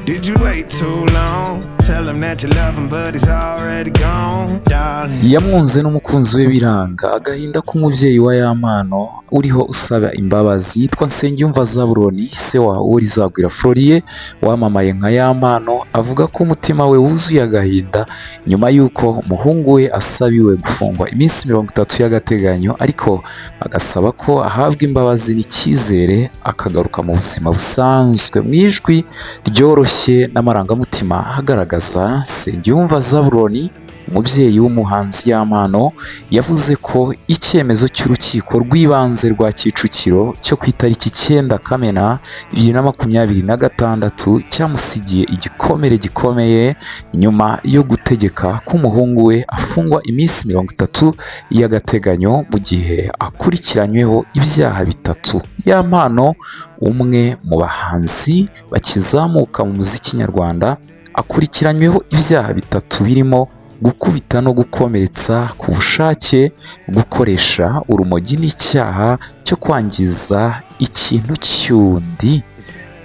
Did you wait too long? Tell him that you love him, but he's already gone, darling. Yamwunze n'umukunzi we biranga. Agahinda k'umubyeyi wa Yampano uriho usaba imbabazi. Yitwa Nsengiyumva Zaburoni, se wa Uworizagwira Florien wamamaye nka Yampano, avuga ko umutima we wuzuye agahinda nyuma y'uko umuhungu we asabiwe gufungwa iminsi 30 y'agateganyo, ariko agasaba ko ahabwa imbabazi n'icyizere akagaruka mu buzima busanzwe. Mu ijwi ryoroshye n'amarangamutima agaragaza, Nsengiyumva Zaburoni, umubyeyi w'umuhanzi Yampano, yavuze ko icyemezo cy'urukiko rw'ibanze rwa Kicukiro cyo ku itariki 9 Kamena 2026 cyamusigiye igikomere gikomeye, nyuma yo gutegeka ko umuhungu we afungwa iminsi 30 y'agateganyo mu gihe akurikiranyweho ibyaha bitatu. Yampano, umwe mu bahanzi bakizamuka mu muziki nyarwanda, akurikiranyweho ibyaha bitatu birimo gukubita no gukomeretsa ku bushake, gukoresha urumogi n'icyaha cyo kwangiza ikintu cy'undi.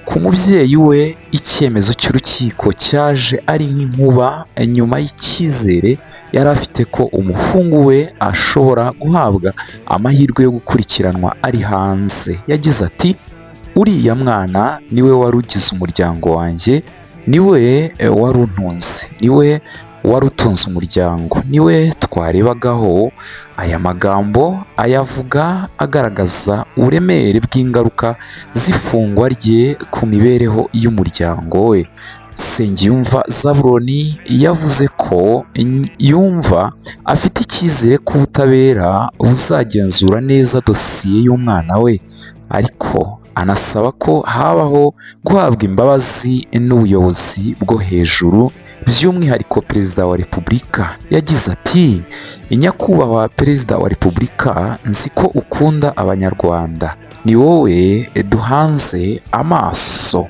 Ku mubyeyi we, icyemezo cy'urukiko cyaje ari nk'inkuba nyuma y'icyizere yari afite ko umuhungu we ashobora guhabwa amahirwe yo gukurikiranwa ari hanze. Yagize ati: "Uriya mwana niwe wari ugize umuryango wanjye, niwe wari untunze, niwe wari utunze umuryango, niwe twarebagaho." Aya magambo ayavuga agaragaza uburemere bw'ingaruka z'ifungwa rye ku mibereho y'umuryango we. Nsengiyumva Zaburoni yavuze ko yumva afite icyizere ko ubutabera buzagenzura neza dosiye y'umwana we, ariko anasaba ko habaho guhabwa imbabazi n'ubuyobozi bwo hejuru, by'umwihariko Perezida wa Repubulika. Yagize ati: "Nyakubahwa Perezida wa Repubulika, nzi ko ukunda Abanyarwanda, ni wowe duhanze amaso."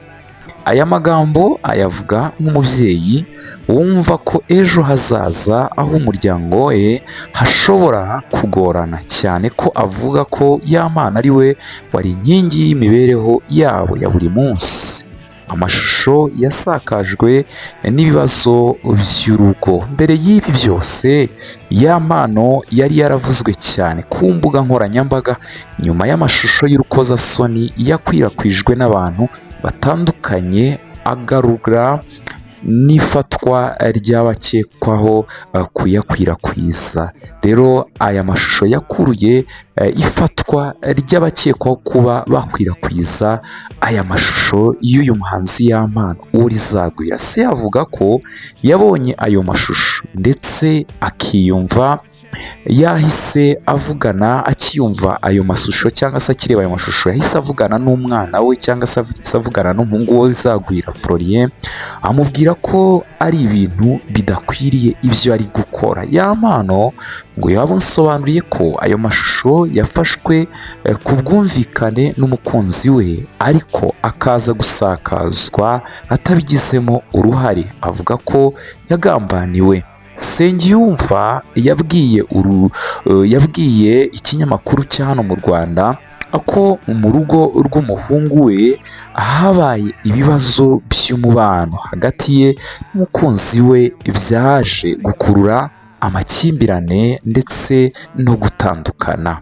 Aya magambo ayavuga nk'umubyeyi wumva ko ejo hazaza aho umuryango we hashobora kugorana, cyane ko avuga ko Yampano ari we wari inkingi y'imibereho yabo ya buri munsi. Amashusho yasakajwe n'ibibazo by'urugo. Mbere y'ibi byose, Yampano yari yaravuzwe cyane ku mbuga nkoranyambaga nyuma y'amashusho y'urukozasoni yakwirakwijwe n'abantu batandukanye, agarura n'ifatwa ry'abakekwaho kuyakwirakwiza. Rero aya mashusho yakuruye ifatwa ry'abakekwaho kuba bakwirakwiza aya mashusho y'uyu muhanzi Yampano Uworizagwira. Se avuga ko yabonye ayo mashusho ndetse akiyumva yahise avugana, akiyumva ayo mashusho cyangwa se akireba ayo mashusho, yahise avugana n'umwana we cyangwa se avugana n'umuhungu we Uworizagwira Florien, amubwira ko ari ibintu bidakwiriye ibyo ari gukora. Yampano ngo yamusobanuriye ko ayo mashusho yafashwe ku bwumvikane n'umukunzi we, ariko akaza gusakazwa atabigizemo uruhare. Avuga ko yagambaniwe. Nsengiyumva yabwiye ikinyamakuru cya hano mu Rwanda ko mu rugo rw'umuhungu we habaye ibibazo by'umubano hagati ye n'umukunzi we, byaje gukurura amakimbirane ndetse no gutandukana.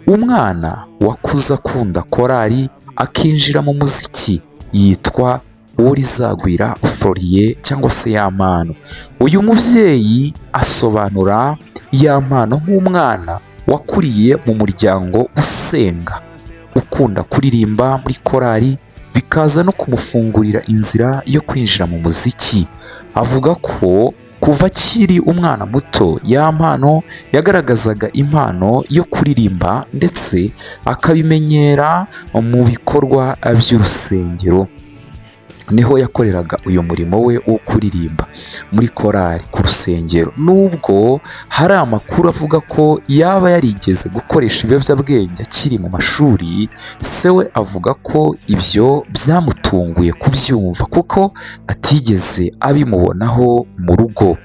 Umwana wakuze akunda korali, akinjira mu muziki, yitwa Uworizagwira Florien cyangwa se Yampano. Uyu mubyeyi asobanura Yampano nk'umwana wakuriye mu muryango usenga, ukunda kuririmba muri korali, bikaza no kumufungurira inzira yo kwinjira mu muziki. Avuga ko kuva akiri umwana muto, Yampano yagaragazaga impano yo kuririmba ndetse akabimenyera mu bikorwa by'urusengero. Niho yakoreraga uyu murimo we wo kuririmba muri korali ku rusengero. Nubwo hari amakuru avuga ko yaba yarigeze gukoresha ibiyobyabwenge akiri mu mashuri, se we avuga ko ibyo byamutunguye kubyumva kuko atigeze abimubonaho mu rugo.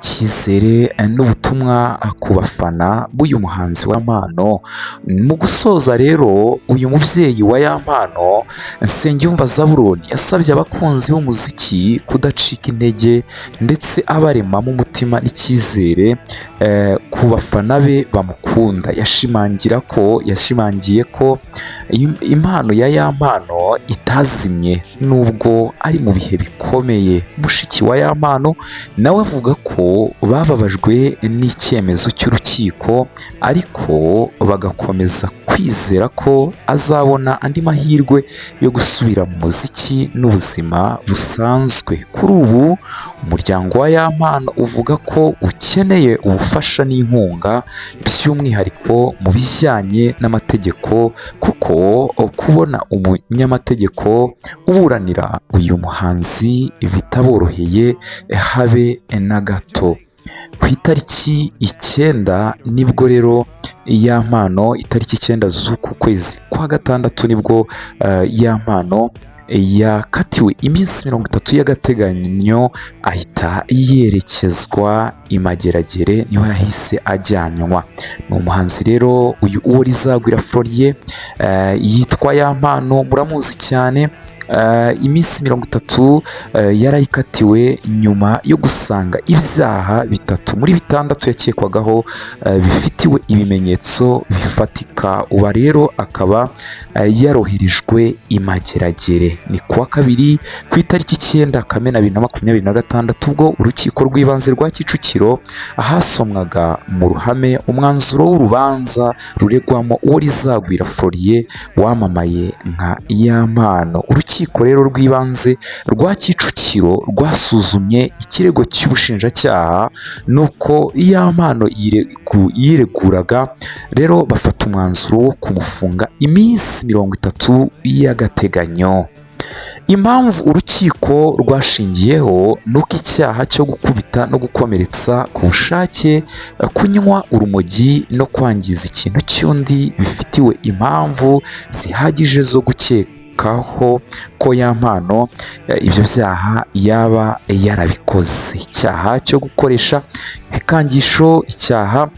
Icyizere n'ubutumwa ku bafana b'uyu muhanzi wa Mpano. Mu gusoza rero, uyu mubyeyi wa Yampano, Nsengiyumva Zaburoni, yasabye abakunzi b'umuziki kudacika intege, ndetse abaremamo umutima n'icyizere ku bafana be bamukunda. Yashimangiye ko impano ya Yampano itazimye nubwo ari mu bihe bikomeye. Mushiki wa Yampano nawe avuga ko bababajwe n'icyemezo cy'urukiko, ariko bagakomeza kwizera ko azabona andi mahirwe yo gusubira mu muziki n'ubuzima busanzwe. Kuri ubu umuryango wa Yampano uvuga ko ukeneye ubufasha n'inkunga, by'umwihariko mu bijyanye n'amategeko, kuko kubona umunyamategeko uburanira uyu muhanzi bitaboroheye habe na gato. Ku itariki 9 nibwo rero Yampano, itariki 9 z'uku kwezi kwa gatandatu, nibwo Yampano yakatiwe iminsi 30 y'agateganyo, ahita yerekezwa i Mageragere, niho yahise ajyanwa. Ni umuhanzi rero uyu uwo Rizagwira Florier, yitwa Yampano, muramuzi cyane. Iminsi 30 yarayikatiwe nyuma yo gusanga ibyaha 3 muri 6 yakekwagaho bifitiwe ibimenyetso bifatika. Uba rero akaba yaroherejwe i Mageragere. Ni kuwa kabiri ku itariki 9 Kamena 2026, ubwo urukiko rw'ibanze rwa Kicukiro ahasomwaga mu ruhame umwanzuro w'urubanza ruregwamo uwo Rizagwira Florier wamamaye nka Yampano. Urukiko rero rw'ibanze rwa Kicukiro rwasuzumye ikirego cy'ubushinjacyaha nuko Yampano yireguraga, rero bafata umwanzuro wo kumufunga iminsi 30 y'agateganyo. Impamvu urukiko rwashingiyeho ni uko icyaha cyo gukubita no gukomeretsa ku bushake, kunywa urumogi no kwangiza ikintu cy'undi bifitiwe impamvu zihagije zo gukekaho ko Yampano ibyo byaha yaba yarabikoze. Icyaha cyo gukoresha ibikangisho, icyaha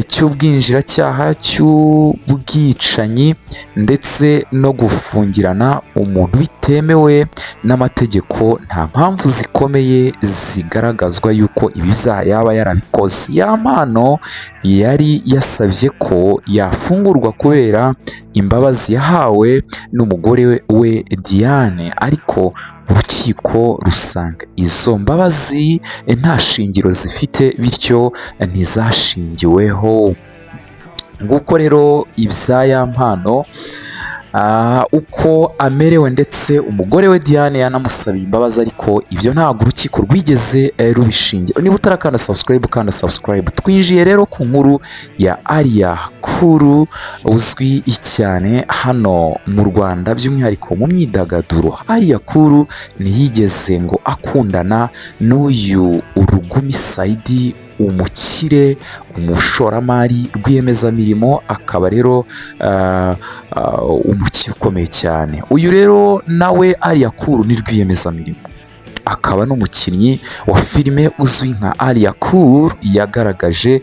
cy'ubwinjiracyaha, cy'ubwicanyi ndetse no gufungirana umuntu bitemewe n'amategeko, nta mpamvu zikomeye zigaragazwa yuko ibi byaha yaba yarabikoze. Yampano yari yasabye ko yafungurwa kubera imbabazi yahawe n'umugore we Diane, ariko urukiko rusanga izo mbabazi nta shingiro zifite, bityo ntizashingiweho. Nguko rero ibya Yampano, uko amerewe, ndetse umugore we Diane yanamusabiye imbabazi, ariko ibyo ntabwo urukiko rwigeze rubishingira. Niba utarakanda subscribe, kanda subscribe. Twinjiye rero ku nkuru ya Alliah Cool, uzwi cyane hano mu Rwanda by'umwihariko mu myidagaduro. Alliah Cool ntiyigeze ngo akundana n'uyu Rugumi Saidi, umukire, umushoramari, rwiyemezamirimo, akaba rero umukire ukomeye cyane. Uyu rero nawe Alliah Cool ni rwiyemezamirimo, akaba n'umukinnyi wa filime uzwi nka Alliah Cool. Yagaragaje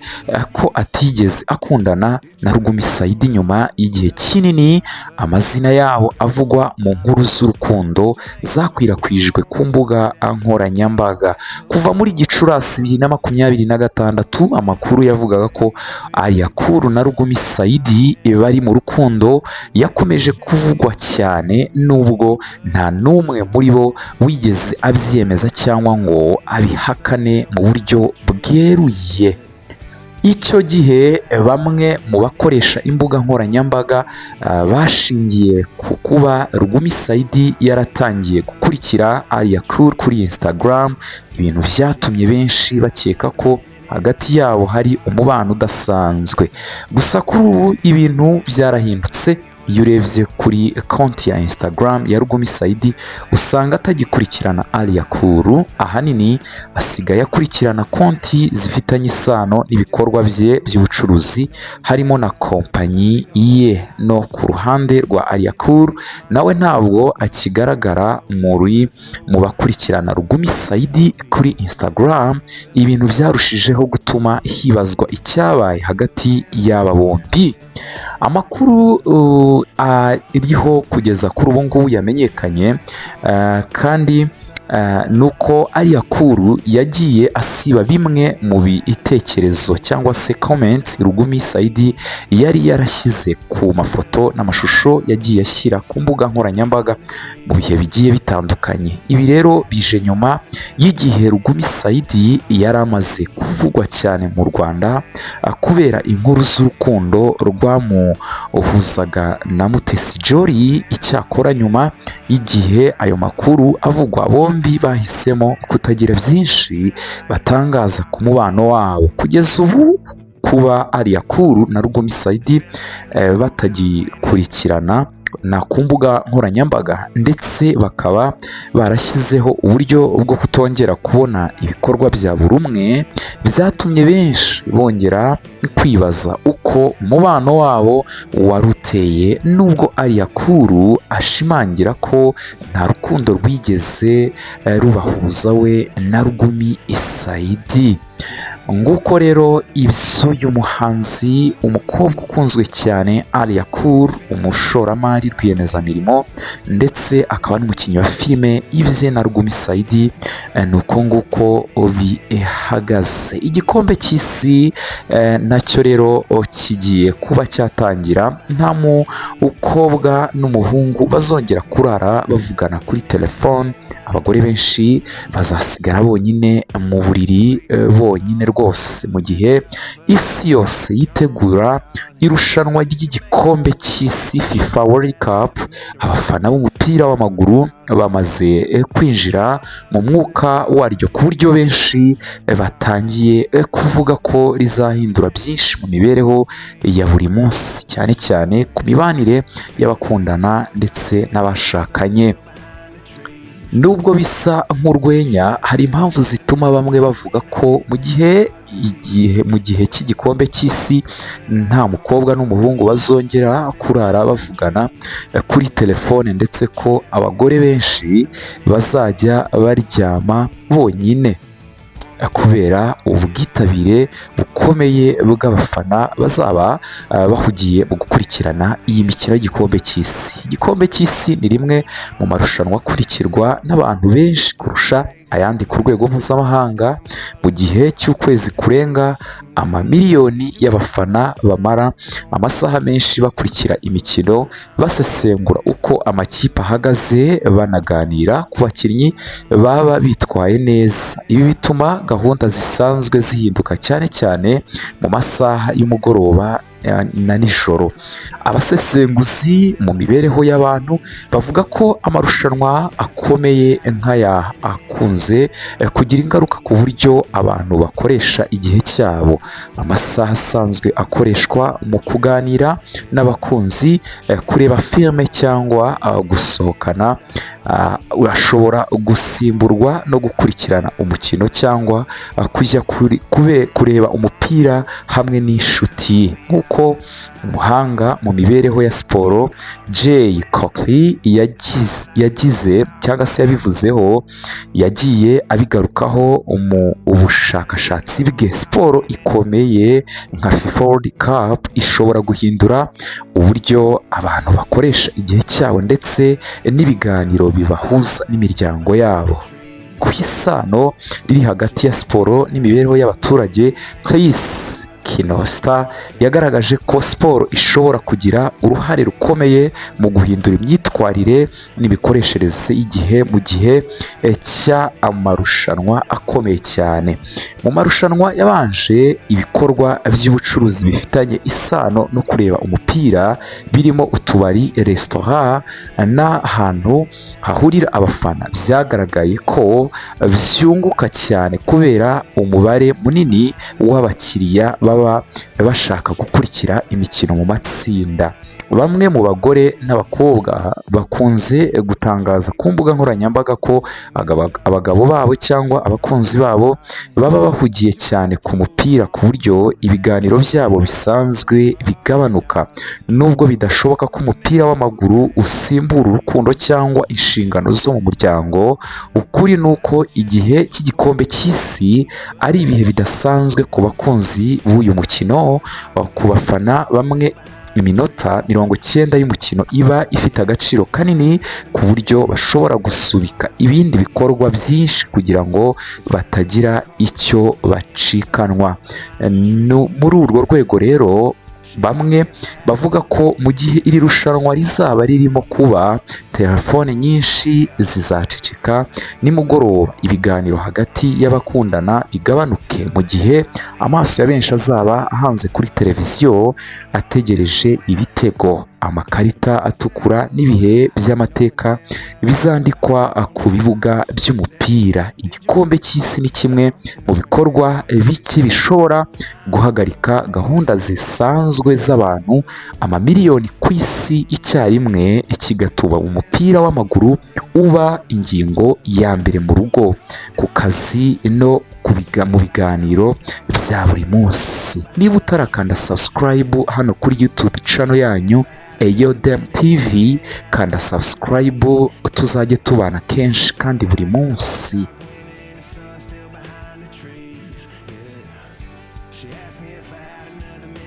ko atigeze akundana na Rugumi Saidi nyuma y'igihe kinini amazina yabo avugwa mu nkuru z'urukundo zakwirakwijwe ku mbuga nkoranyambaga. Kuva muri Gicurasi 2026, amakuru yavugaga ko Alliah Cool na Rugumi Saidi bari mu rukundo yakomeje kuvugwa cyane, nubwo nta n'umwe muri bo wigeze abyemeza cyangwa ngo abihakane mu buryo bweruye. Icyo gihe bamwe mu bakoresha imbuga nkoranyambaga bashingiye ku kuba Rugumi Saidi yaratangiye gukurikira Alliah Cool kuri Instagram, ibintu byatumye benshi bakeka ko hagati yabo hari umubano udasanzwe. Gusa kuri ubu ibintu byarahindutse. Iyo urebye kuri konti ya Instagram ya Rugumi Saidi, usanga atagikurikirana Alliah Cool. Ahanini asigaye akurikirana konti zifitanye isano n'ibikorwa bye by'ubucuruzi, harimo na kompanyi ye. No ku ruhande rwa Alliah Cool, nawe ntabwo akigaragara mu bakurikirana Rugumi Saidi kuri Instagram, ibintu byarushijeho gutuma hibazwa icyabaye hagati y'aba bombi. Amakuru ariho kugeza kuri ubu ngubu yamenyekanye kandi nuko Alliah Cool yagiye asiba bimwe mu bitekerezo cyangwa se comment Rugumi Saidi yari yarashyize ku mafoto n'amashusho yagiye ashyira ku mbuga nkoranyambaga mu bihe bigiye bitandukanye. Ibi rero bije nyuma y'igihe Rugumi Saidi yari amaze kuvugwa cyane mu Rwanda kubera inkuru z'urukundo rwamuhuzaga na Mutesi Jolly. Icyakora nyuma y'igihe ayo makuru avugwa, bombi bahisemo kutagira byinshi batangaza ku mubano wabo kugeza ubu. Kuba Alliah Cool na Rugumi Saidi batagikurikirana na ku mbuga nkoranyambaga, ndetse bakaba barashyizeho uburyo bwo kutongera kubona ibikorwa bya buri umwe, byatumye benshi bongera kwibaza uko umubano wabo wari uteye, nubwo Alliah Cool ashimangira ko nta rukundo rwigeze rubahuza we na Rugumi Saidi. Nguko rero iby'uyu muhanzi, umukobwa ukunzwe cyane Alliah Cool, umushoramari, rwiyemezamirimo, ndetse akaba n'umukinnyi wa filime, ibye na Rugumi Saidi ni uko nguko bihagaze. Igikombe cy'isi nacyo rero kigiye kuba cyatangira, nta mukobwa n'umuhungu bazongera kurara bavugana kuri telefone. Abagore benshi bazasigara bonyine mu buriri bonyine rwose, mu gihe isi yose yitegura irushanwa ry'igikombe cy'isi, FIFA World Cup. Abafana b'umupira w'amaguru bamaze kwinjira mu mwuka waryo, ku buryo benshi batangiye kuvuga ko rizahindura byinshi mu mibereho ya buri munsi, cyane cyane ku mibanire y'abakundana ndetse n'abashakanye. Nubwo bisa nk'urwenya, hari impamvu zituma bamwe bavuga ko mu gihe cy'igikombe cy'isi nta mukobwa n'umuhungu bazongera kurara bavugana kuri telefone, ndetse ko abagore benshi bazajya baryama bonyine kubera ubwitabire bukomeye bw'abafana bazaba bahugiye mu gukurikirana iyi mikino y'igikombe cy'isi. Igikombe cy'isi ni rimwe mu marushanwa akurikirwa n'abantu benshi kurusha ayandi ku rwego mpuzamahanga. Mu gihe cy'ukwezi kurenga, amamiliyoni y'abafana bamara amasaha menshi bakurikira imikino, basesengura uko amakipe ahagaze, banaganira ku bakinnyi baba bitwaye neza. Ibi bituma gahunda zisanzwe zihinduka, cyane cyane mu masaha y'umugoroba na nijoro. Abasesenguzi mu mibereho y'abantu bavuga ko amarushanwa akomeye nk'aya akunze kugira ingaruka ku buryo abantu bakoresha igihe cyabo. Amasaha asanzwe akoreshwa mu kuganira n'abakunzi, kureba filime cyangwa gusohokana ashobora gusimburwa no gukurikirana umukino cyangwa kujya kureba umupira hamwe n'inshuti, nk'uko umuhanga mu mibereho ya siporo Jay Coakley yagize cyangwa se yabivuzeho, yagiye abigarukaho mu bushakashatsi bwe. Siporo ikomeye nka FIFA World Cup ishobora guhindura uburyo abantu bakoresha igihe cyabo ndetse n'ibiganiro bibahuza n'imiryango yabo. Ku isano riri hagati ya siporo n'imibereho y'abaturage, Chris Kinoshita yagaragaje ko siporo ishobora kugira uruhare rukomeye mu guhindura imyitwarire n'imikoreshereze y'igihe mu gihe cy'amarushanwa akomeye cyane. Mu marushanwa yabanje, ibikorwa by'ubucuruzi bifitanye isano no kureba umupira, birimo utubari, resitora n'ahantu hahurira abafana, byagaragaye ko byunguka cyane kubera umubare munini w'abakiriya baba bashaka gukurikira imikino mu matsinda. Bamwe mu bagore n'abakobwa bakunze gutangaza ku mbuga nkoranyambaga ko abagabo babo cyangwa abakunzi babo baba bahugiye cyane ku mupira, ku buryo ibiganiro byabo bisanzwe bigabanuka. Nubwo bidashoboka ko umupira w'amaguru usimbura urukundo cyangwa inshingano zo mu muryango, ukuri ni uko igihe cy'Igikombe cy'Isi ari ibihe bidasanzwe ku bakunzi b'uyu mukino. Ku bafana bamwe, iminota 90 y'umukino iba ifite agaciro kanini, ku buryo bashobora gusubika ibindi bikorwa byinshi kugira ngo batagira icyo bacikanwa. Muri urwo rwego rero, bamwe bavuga ko mu gihe iri rushanwa rizaba ririmo kuba, telefone nyinshi zizaceceka nimugoroba, ibiganiro hagati y'abakundana bigabanuke, mu gihe amaso ya benshi azaba ahanze kuri televiziyo ategereje ibitego, amakarita atukura n'ibihe by'amateka bizandikwa ku bibuga by'umupira. Igikombe cy'Isi ni kimwe mu bikorwa bike bishobora guhagarika gahunda zisanzwe z'abantu amamiliyoni ku isi icyarimwe, kigatuma umupira w'amaguru uba ingingo ya mbere mu rugo, ku kazi no mu biganiro bya buri munsi. Niba utarakanda subscribe hano kuri YouTube channel yanyu Eyodem TV, kanda subscribe tuzajye tubana kenshi kandi buri munsi. The sun still behind the trees. Yeah. She asked me if I had another minute.